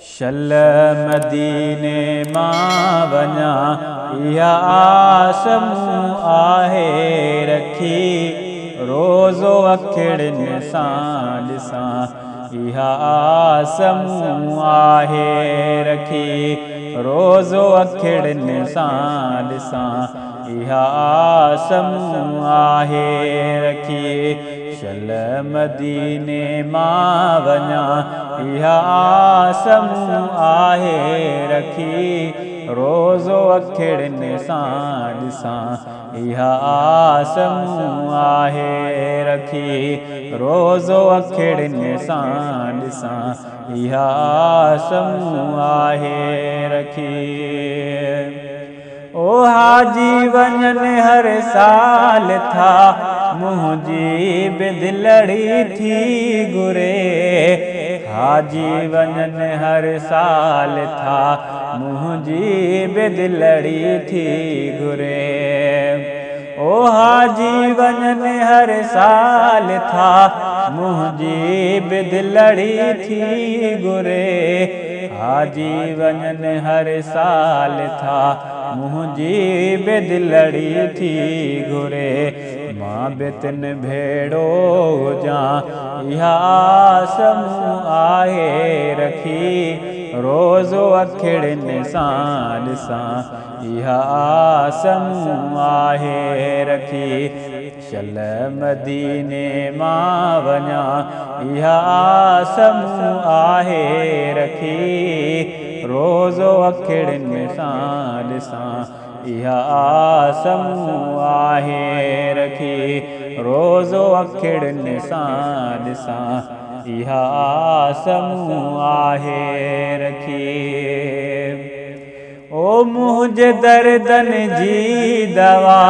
शल मदीने मां वञा इहा आस मूं आहे रखी, रोज़ो अखिड़ियुनि सां ॾिसां इहा आस मूं आहे रखी, रोज़ो अखिड़ियुनि सां ॾिसां इहा आस मूं आहे रखी। शल मदीने मां वञा इहा आस मूं आहे रखी, रोज़ो अखिड़ियुनि सां ॾिसां इहा आस मूं आहे रखी, रोज़ो अखिड़ियुनि सां ॾिसां इहा आस मूं आहे रखी। ओ हाजी वञनि हर साल था, मुंहिंजी बि दिलड़ी थी घुरे। हाजी वञनि हर साल था, मुंहिंजी बि दिलड़ी थी घुरे। ओ हाजी वञनि हर साल था, मुंहिंजी बि दिलड़ी थी घुरे। हाजी वञनि हर साल था, मुंहिंजी बि दिलड़ी थी घुरे। मां बि तिन भेड़ो हुजां इहा आस मूं आहे रखी, रोज़ो अखिड़ियुनि सां ॾिसां इहा आस मूं आहे रखी। शल मदीने मां वञा इहा आस मूं आहे रखी, रोज़ो अखिड़ियुनि सां ॾिसां इहा आस मूं आहे रखी, रोज़ो अखिड़ियुनि सां ॾिसां इहा आस मूं आहे रखी। ओ मुंहिंजे दर्दनि जी दवा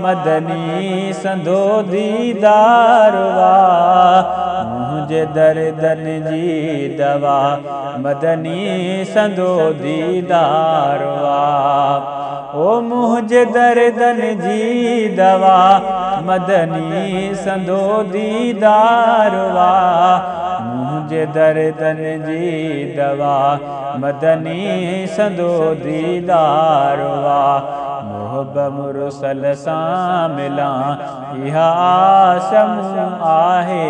मदनी संदो दीदार वा, मुंहिंजे दर्दनि जी दवा मदनी संदो दीदार वा। ओ मुंहिंजे दर्दनि जी दवा मदनी संदो दीदार वा, मुंहिंजे दर्दनि जी दवा मदनी संदो दीदार वा। मुहब मुरसल सां मिलां इहा आस मूं आहे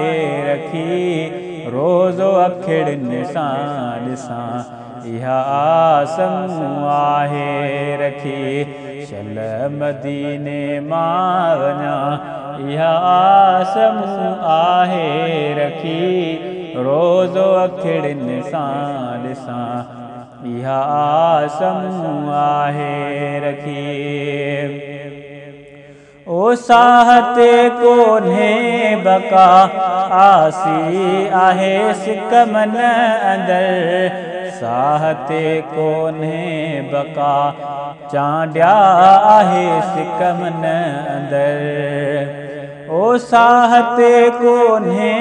रखी, रोज़ो अखिड़ियुनि सां ॾिसां इहा आस मूं आहे रखी। शल मदीने मां वञा इहा आस मूं आहे रखी, रोज़ो अखिड़ियुनि सां ॾिसां इहा आस मूं आहे रखी। ओ साह ते कोन्हे बका आसी आहे सिक मन अंदरि, साह ते कोन्हे बका चांडिया आहे सिक मन अंदरि। ओ साह ते कोन्हे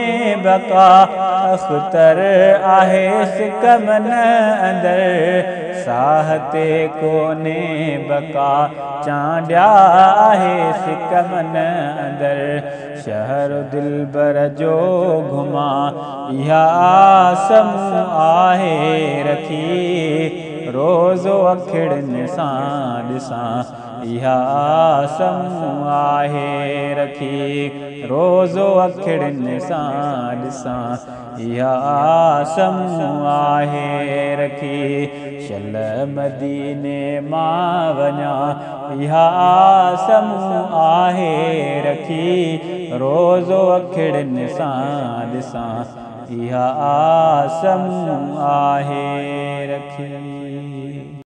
बका अख़्तर आहे सिक मन अंदरि, साह ते कोन्हे बका चांडिया आहे सिक मन अंदरि। शहर दिलबर जो घुमा इहा आस मूं आहे रखी, रोज़ो अखिड़ियुनि सां ॾिसां इहा आस मूं आहे रखी, रोज़ो अखिड़ियुनि सां ॾिसां इहा आस मूं आहे रखी। शल मदीने मां वञा इहा आस मूं आहे रखी, रोज़ो अखिड़ियुनि सां ॾिसां इहा आस मूं आहे रखी।